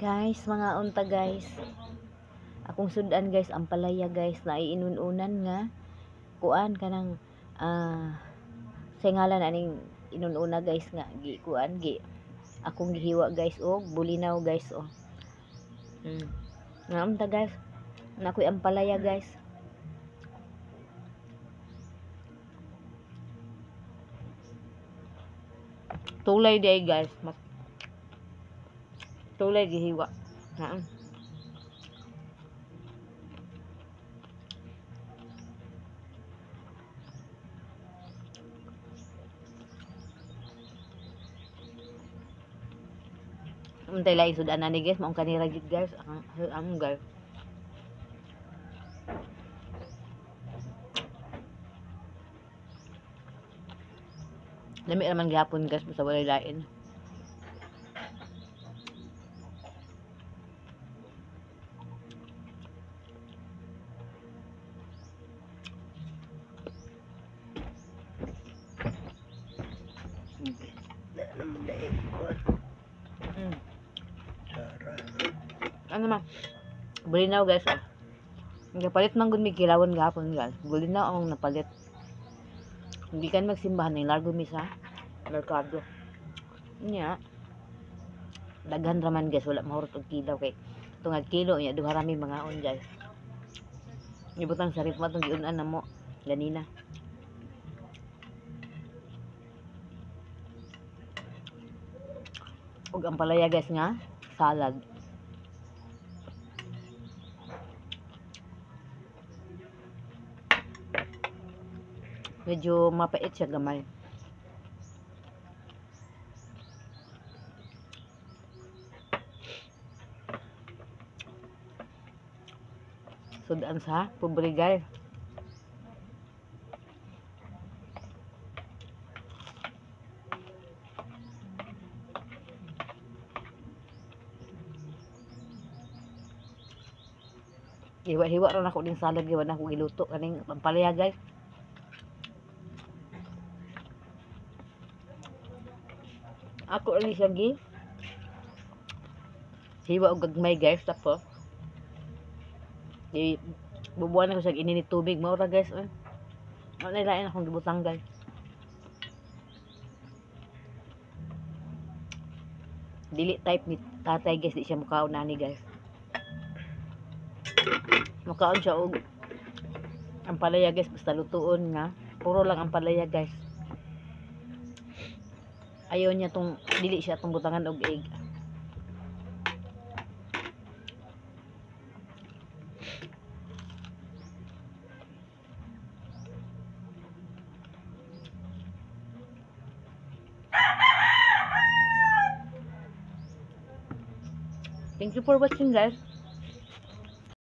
Guys, mga unta guys. Akong sudan guys, ang palaya guys, na iinununan nga kuan kanang sa ngalan aning inununa guys nga gi kuan gi akong gihiwa guys og bulinaw guys oh. Nga unta guys, nakoy ampalaya guys. Tulay di ay guys, mas tulay gihiwa. Ha. Untay laing sudan ani guys, maong kanira gid guys, ang guys. Lami raman gihapon guys, basta walay lain. Mm. Sara. Ano man? Bulinaw guys. Oh. Napalit man gud mi kilawon gahapon guys. Bulinaw ang napalit. Hindi kan magsimbahan ng largo mi sa merkado. Nya. Daghan raman guys, wala mahurot og kilaw kay tungag kilo nya duha ra mi mangaon guys. Ibutang sa ref mo atong giun-an namo ganina. Ug ang palaya guys nga salad. Medyo mapait siya gamay. Sudan sa pobre guys. Hiwa-hiwa ra nako din salad giwa na ako giluto kaning pampalaya guys. Ako rin siya gi hiwa og gagmay guys, tapos di bubuan ako sa init tubig mao ra guys eh. Wala lain akong gibutang guys. Dili type ni tatay guys, di siya mukaon ani guys. Mukaon siya og ampalaya guys, basta lutuon nga. Puro lang ampalaya guys. Ayaw niya tong dili siya tong butangan og egg. Thank you for watching guys.